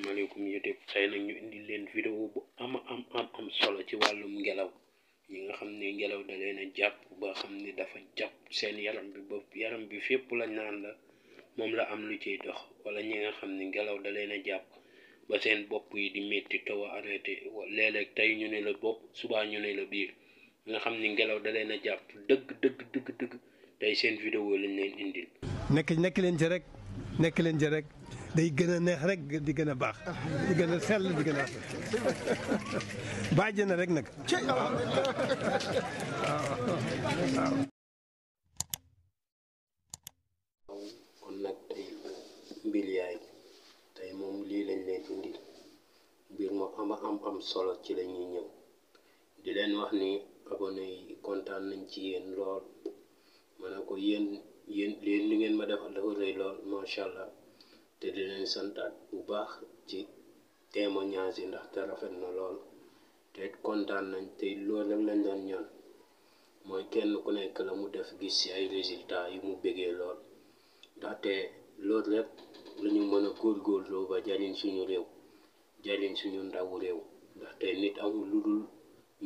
asalaamaaleykum YouTube tey nag ñu indi leen vidéo bu am solo ci wàllum ngelaw ñi nga xam ne ngelaw da leen a jàpp ba xam ne dafa jàpp seen yaram bi ba yaram bi fépp la naan la moom la am lu ciy dox wala ñi nga xam ne ngelaw da leen a jàpp ba seen bopp yi di métti taw a arrêté léeg-léeg tey ñu ne la bopp subaa ñu ne la biir nga xam ne ngelaw da leen a jàpp dëgg tey seen vidéo lañ leen indil. nekk leen ci rek nekk leen ci rek day gën a neex rek di gën a baax di gën a sell di gën a bàjj na rek nag. kon nag tey mbir yaay tey moom lii lañ leen indil mbir moo am solo ci la ñuy ñëw di leen wax ni abonné yi kontaan nañ ci yéen lool ma ne ko yéen li ngeen ma defal dafa rëy lool macha allah. te di leen santaat bu baax ci témoignage yi ndaxte rafet na lool te kontaan nañ te loolu rek lañ doon ñaan mooy kenn ku nekk la mu def gis ci ay résultats yu mu bëggee lool ndaxte loolu rek la ñu mën a góorgóorloo ba jariñ suñu réew jariñ suñu ndawu réew ndaxte nit amul lu dul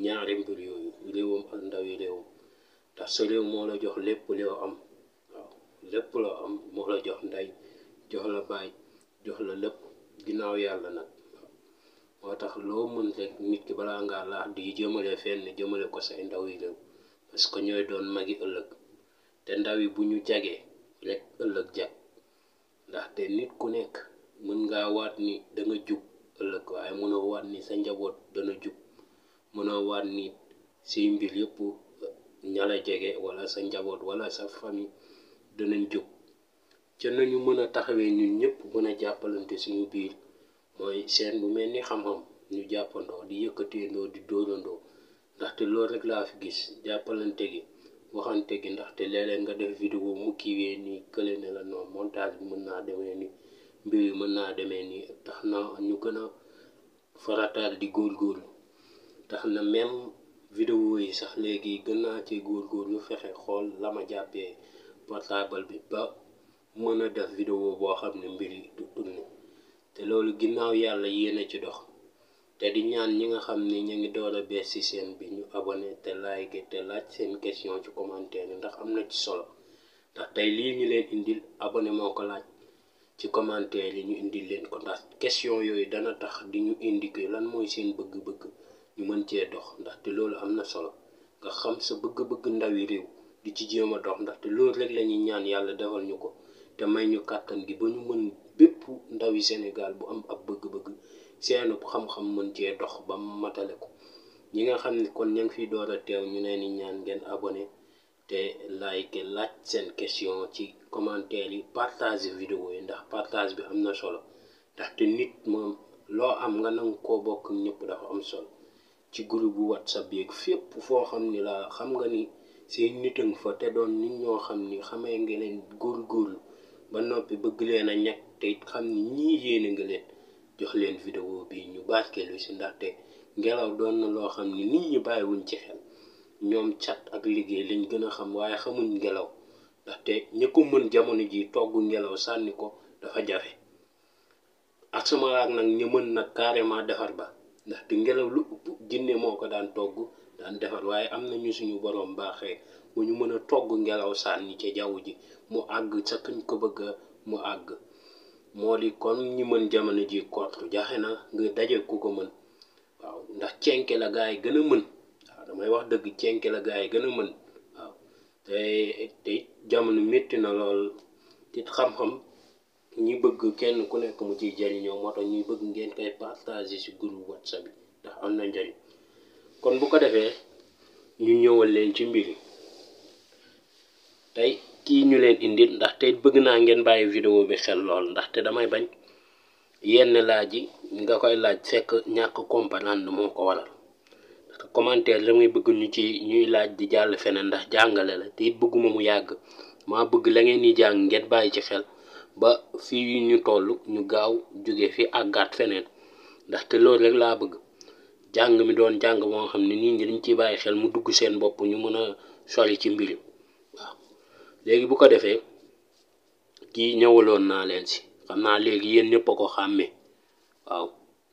ñaari mbir yooyu réewam ak ndawi réewam ndax sa réew moo la jox lépp loo am waaw lépp loo am moo la jox ndey jox la baay jox la lépp ginnaaw yàlla nag moo tax loo mën rek nit ki balaa ngaa laax di jëmale fenn jëmale ko say ndaw yi réew parce que ñooy doon magi ëllëg te ndaw yi bu ñu jagee rek ëllëg jag ndaxte nit ku nekk mën ngaa waat ni da nga jub ëllëg waaye mënoo waat ni sa njaboot dana jub mënoo waat ni say mbir yëpp ña la jege wala sa njaboot wala sa famille danañ jub ca nañu mën a taxawee ñun ñëpp mën a jàppalante suñu biir mooy seen bu mel ni xam-xam ñu jàppandoo di yëkkateendoo di dóorandoo ndaxte loolu rek laa fi gis jàppalante gi waxante gi ndaxte léeg-léeg nga def vidéo mu kiiwee nii kële ne la non montage bi mën naa demee nii mbir yi mën naa demee nii tax na ñu gën a farataal di góorgóorlu tax na même vidéo yi sax léegi gën naa ci góorgóorlu fexe xool la ma jàppee portable bi ba mën a def vidéo boo xam ne mbir yi du tourné te loolu ginnaaw yàlla yéen a ci dox te di ñaan ñi nga xam ne ñu ngi door a bees ci chaîne bi ñu abonné te like te laaj seen question ci commentaire yi ndax am na ci solo ndax tey lii ñu leen indil abonné moo ko laaj ci commentaire yi ñu indil leen ko ndax question yooyu dana tax di ñu indiquer lan mooy seen bëgg-bëgg ñu mën cee dox ndaxte loolu am na solo nga xam sa bëgg-bëgg ndawi réew di ci jéem a dox ndaxte loolu rek la ñuy ñaan yàlla defal ñu ko te may ñu kàttan gi ba ñu mën bépp ndawi Sénégal bu am ab bëgg-bëgg seenu xam-xam mën cee dox ba matale ko ñi nga xam ne kon ña ngi fiy door a teew ñu leen di ñaan ngeen abonné te like laaj seen question ci commentaire yi partage vidéo yi ndax partage bi am na solo ndaxte nit moom loo am nga nangu koo bokk ñëpp dafa am solo ci groupe bu WhatsApp yeeg fépp foo xam ni la xam nga ni seen nitang fa te doon nit ñoo xam ni xamee nga leen góorgóorlu ba noppi bëgg leen a ñàkk te it xam ni ñii yéene nga leen jox leen vidéo bi ñu barkeelu si ndaxte ngelaw doon na loo xam ni nit ñi bàyyiwuñ ci xel ñoom cat ak liggéey lañ gën a xam waaye xamuñ ngelaw ndaxte ñi ko mën jamono ji togg ngelaw sànni ko dafa jafe ak sama raak nag ñu mën nag carrément defar ba ndaxte ngelaw lu ëpp jinne moo ko daan togg daan defar waaye am na ñu suñu borom baaxee bu ñu mën a togg ngelaw sànni ca jaww ji mu àgg sa kañ ko bëgg mu àgg moo di kon ñi mën jamono ji kottu jaxe na nga daje ku ko mën waaw ndax cenke la gaa yi gën a mën waaw damay wax dëgg cenke la gaa yi gën a mën waaw te jamono métti na lool it xam-xam ñi bëgg kenn ku nekk mu ciy jariñoo moo tax ñuy bëgg ngeen koy partager ci groupe WhatsApp bi ndax am na njariñ kon bu ko defee ñu ñëwal leen ci mbir yi tey kii ñu leen indil ndax tey bëgg naa ngeen bàyyi vidéo bi xel lool ndaxte damay bañ yenn laaj yi nga koy laaj fekk ñàkk comprendre moo ko waral parce que commentaire damay bëgg ñu ci ñuy laaj di jàll feneen ndax jàngale la te it bëgguma mu yàgg maa bëgg la ngeen di jàng ngeen bàyyi ci xel ba fii ñu toll ñu gaaw jóge fi àggaat feneen ndaxte loolu rek laa bëgg jàng mi doon jàng moo xam ne nit ñi dañ ciy bàyyi xel mu dugg seen bopp ñu mën a sori ci mbir waaw léegi bu ko defee kii ñëwaloon naa leen si xam naa léegi yéen ñëpp a ko xàmmee waaw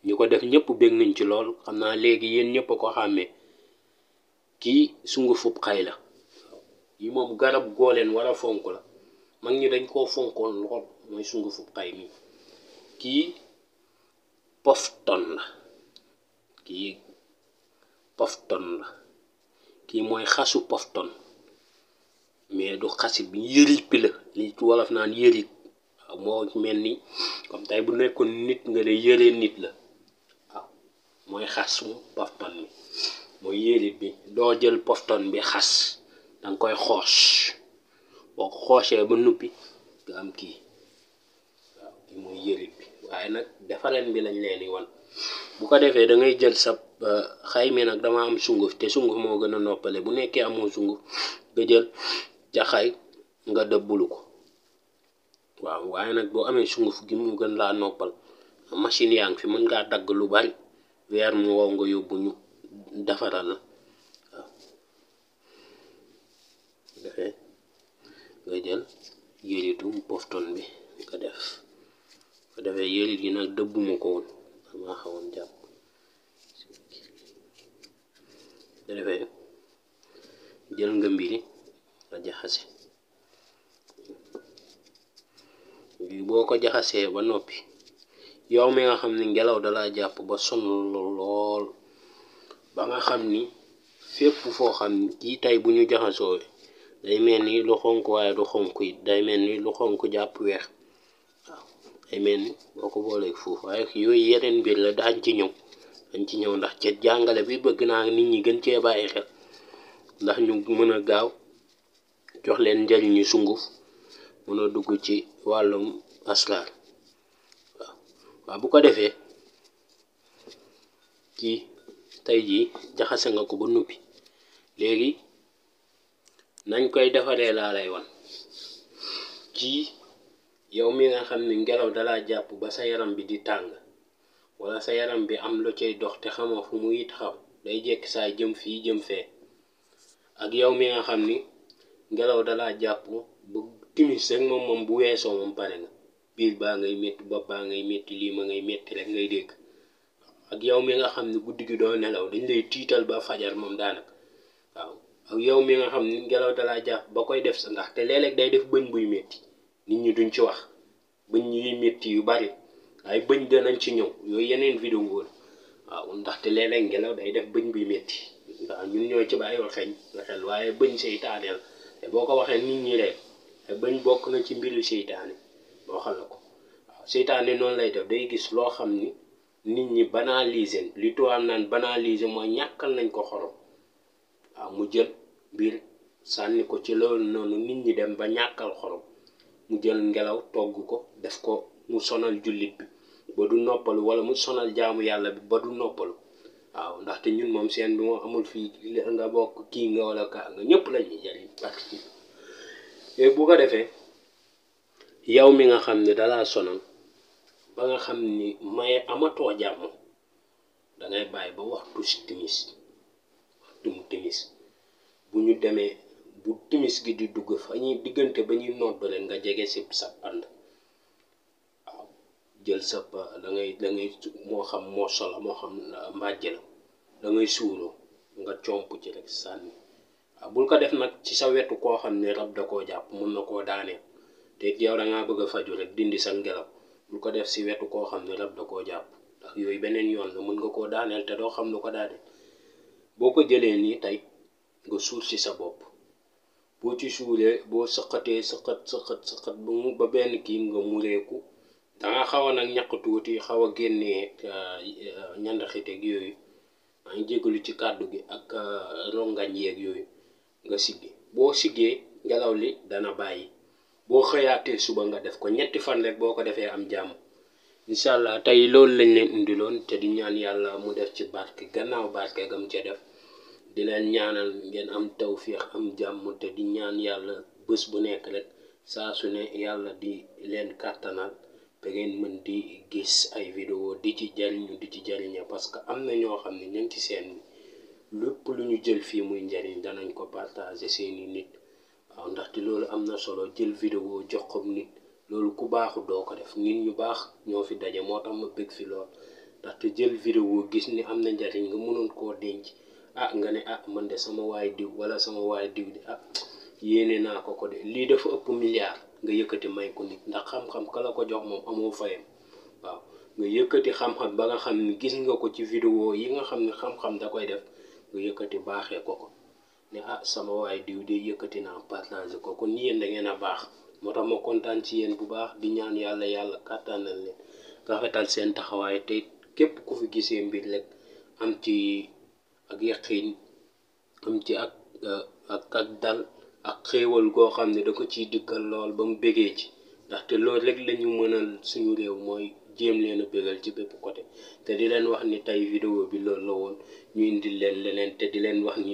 ñu ko def ñëpp bég nañ ci lool xam naa léegi yéen ñëpp a ko xàmmee kii sungufub xay la waaw yi moom garab goo leen war a fonk la mag ñi dañ koo fonkoon lool mooy sungufub xay mi kii pofton la kii pofton la kii mooy xasu pofton mais du xasi bi yërit bi la li wolof naan yërit waaw moo mel ni comme tey bu nekkoon nit nga ne yëree nit la waaw mooy xasu pofton bi mooy yërit bi doo jël pofton bi xas danga koy xoos boo ko xoosee ba nuppi nga am kii waaw kii mooy yërit bi waaye nag defareen bi lañ leen di wan bu ko defee da ngay jël sa xay mi nag dama am sunguf te sunguf moo gën a noppale bu nekkee amoo sunguf nga jël jaxay nga dëbbulu ko waaw waaye nag boo amee sunguf gi mu gën laa noppal machine yaa ngi fi mën ngaa dagg lu bari weer mu wow nga yóbbu ñu defaral la waaw defee nga jël yëritu pofton bi nga def ko defee yërit gi nag dëbbuma ko woon dama xawoon jàpp ko defee jël nga mbiri nga jaxase bi boo ko jaxasee ba noppi yow mi nga xam ni ngelaw dalaa jàpp ba sonn lool ba nga xam ni fépp foo xam ni kii tey bu ñu jaxasoo day mel ni lu xonk waaye du xonk it day mel ni lu xonk jàpp weex waaw day mel ni boo ko booleeg foofu waaye yooyu yeneen mbir la dañ ci ñëw ndax ca jàngale bi bëgg naa nit ñi gën cee bàyyi xel ndax ñu mën a gaaw jox leen njëriñu sunguf mën a dugg ci wàllum asraar waaw bu ko defee kii tey jii jaxase nga ko ba nuppi léegi nañ koy defaree laa lay wan kii yow mi nga xam ni ngelaw dalaa jàpp ba sa yaram bi di tàng wala sa yaram bi am lu cay dox te xamoo fu muy taxaw day jekki saa jëm fii jëm fee ak yow mi nga xam ni ngelaw dalaa jàpp ba timis rek moom bu weesoo moom pare nga biir baa ngay métti bopp baa ngay métti lii ma ngay métti rek ngay dégg ak yow mi nga xam ni guddi gi doo nelaw dañ lay tiital ba fajar moom daanaka waaw ak yow mi nga xam ni ngelaw dalaa jàpp ba koy def sa ndax te léeg-léeg day def bëñ buy métti nit ñi duñ ci wax bëñ yuy métti yu bari waaye bëñ danañ ci ñëw yooyu yeneen vidéo la waaw ndaxte léeg-léeg ngelaw day def bëñ buy métti waaw ñun ñoo ci bàyyi xel waaye bëñ seytaane la te boo ko waxee nit ñi rek te bëñ bokk na ci mbiru seytaane boo xam la ko waaw seytaane noonu lay def day gis loo xam ni nit ñi banaliser li tubaab naan banaliser mooy ñàkkal nañ ko xorom waaw mu jël mbir sànni ko ci loolu noonu nit ñi dem ba ñàkkal xorom mu jël ngelaw togg ko def ko mu sonal jullit bi ba du noppalu wala mu sonal jaamu yàlla bi ba du noppalu waaw ndaxte ñun moom seen bi moo amul fii nga bokk kii nga wala kaa nga ñëpp lañuy jariñ parce que léegi bu ko defee yow mi nga xam ne dalaa sonal ba nga xam ni maye amatoo jàmm dangay bàyyi ba waxtu si timis bu ñu demee bu timis gi di dugg fa ñuy diggante ba ñuy nodd leen nga jege si sa ànd waaw jël sa da ngay moo xam moo sola moo xam mbàjj la da ngay suuroo nga comp ci rek sànni waaw bul ko def nag ci sa wetu koo xam ne rab da koo jàpp mun na koo daaneel te yow da ngaa bëgg a faju rek dindi sa ngelaw bul ko def si wetu koo xam ne rab da koo jàpp ndax yooyu beneen yoon la mën nga koo daaneel te doo xam lu ko daaneel boo ko jëlee nii tey nga suur si sa bopp boo ci suuree boo sëqatee sëqat ba benn kii nga mureeku danga xaw a nag ñaq tuuti xaw a génnee ñandaxiteeg yooyu maa ngi jégalu ci kàddu gi ak rongañ yeeg yooyu nga siggi boo siggee ngelaw li dana bàyyi boo xëyaatee suba nga def ko 3 fan rek boo ko defee am jàmm incha allah tey loolu lañ leen indiloon te di ñaan yàlla mu def ci barke gannaaw barke gam ca def di leen ñaanal ngeen am tawfiix am jàmm te di ñaan yàlla bés bu nekk rek saa su ne yàlla di leen kàttanal ba ngeen mën di gis ay vidéo di ci jariñe parce que am na ñoo xam ne ñu ngi ci seen lépp lu ñu jël fii muy njariñ danañ ko partager seeni nit waaw ndaxte loolu am na solo jël vidéo jox ko nit loolu ku baaxu doo ko def nit ñu baax ñoo fi daje moo tax ma bëgg fi lool ndaxte jël vidéo gis ni am na njariñ nga mënoon koo denc nga ne man de sama waay diw wala sama waay diw di yéene naa ko de lii dafa ëpp milliard nga yëkkati may ko nit ndax xam-xam ka la ko jox moom amoo fayam waaw nga yëkkati xam-xam ba nga xam ni gis nga ko ci vidéo yi nga xam ne xam-xam da koy def nga yëkkati baaxee ko ne sama waay diw de yëkkati naa partage ko kon yéen da ngeen a baax moo tax ma kontaan ci yéen bu baax di ñaan yàlla kàttanal leen rafetal seen taxawaay te képp ku fi gisee mbir rek am ci ak yaqiin am ci ak dal ak xéewal goo xam ne da ko ciy dikkal lool ba mu bégee ci ndaxte loolu rek la ñu mënal suñu réew mooy jéem leen a bégal ci bépp côté te di leen wax ni tey vidéo bi loolu la woon ñu indil leen leneen te di leen wax ni